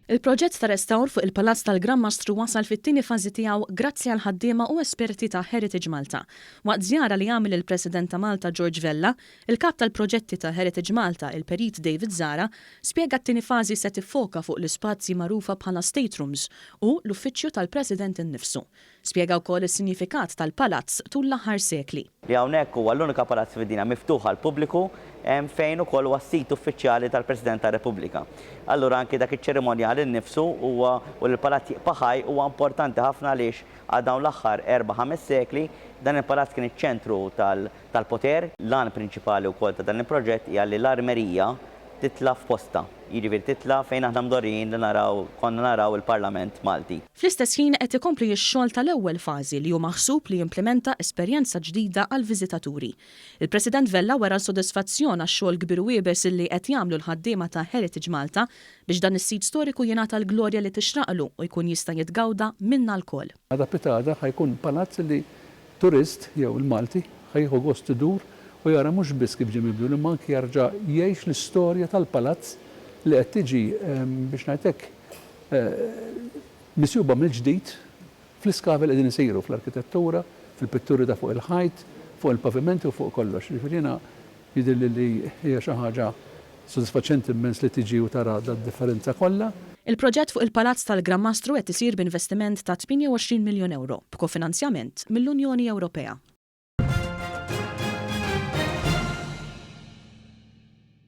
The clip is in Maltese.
Il-proġett ta' restawr fuq il-Palazz tal-Gran Mastru wasal fit-tieni fażi tiegħu grazzi għal ħaddiema u esperti ta' Heritage Malta. Waqt żjara li għamel il-President ta' Malta George Vella, il-Kap tal-Proġetti ta' Heritage Malta, il-Perit David Zahra, spjega t-tieni fażi se tiffoka fuq l-ispazji magħrufa bħala state rooms u l-uffiċċju tal-President innifsu. Spjega wkoll is-sinjifikat tal-palazz tul l-aħħar sekli. Li hawnhekk huwa l-unika palazz fid-dinja miftuħ għall-pubbliku fejn ukoll huwa s-sit uffiċjali tal-President tar-Repubblika. Allura anki dak iċ-ċerimonjal innifsu huwa u li l-palazz jibqa' ħaj huwa importanti ħafna għaliex għal dawn l-aħħar erba' ħames sekli dan il-palazz kien iċ-ċentru tal-poter. L-għan prinċipali wkoll ta' dan il-proġett hija li l-armerija titla' f'postha, jiġifieri titla' fejn aħna mdorrijin li naraw, konna naraw il-Parlament Malti. Fl-istess ħin qed ikompli x-xogħol tal-ewwel fażi li hu maħsub li jimplimenta esperjenza ġdida għall-viżitaturi. Il-President Vella wera l-sodisfazzjon għax-xogħol kbir u iebes li qed jagħmlu l-ħaddiema ta' Heritage Malta biex dan is-sit storiku jingħata l-glorja li tixraqlu u jkun jista' jitgawda minna lkoll. Għada pitgħada ħa jkun palazz li Turist jew il-Malti ħa jieħu gost idur u jara mhux biss kif ġie mibdul imma anki jerġa' jgħix l-istorja tal-palazz li qed tiġi biex ngħid hekk misjuba mill-ġdid fl-iskavi li qegħdin isiru fl-arkitettura, fil-pitturi ta' fuq il-ħajt, fuq il-pavimenti u fuq kollox. Jiġifieri jiena Jidhirli li hija xi ħaġa sodisfaċenti immens li tiġi u tara dad-differenza kollha. Il-proġett fuq il-Palazz tal-Gran Mastru qed isir b'investiment ta' 28 miljun ewro, b'kofinanzjament mill-Unjoni Ewropea.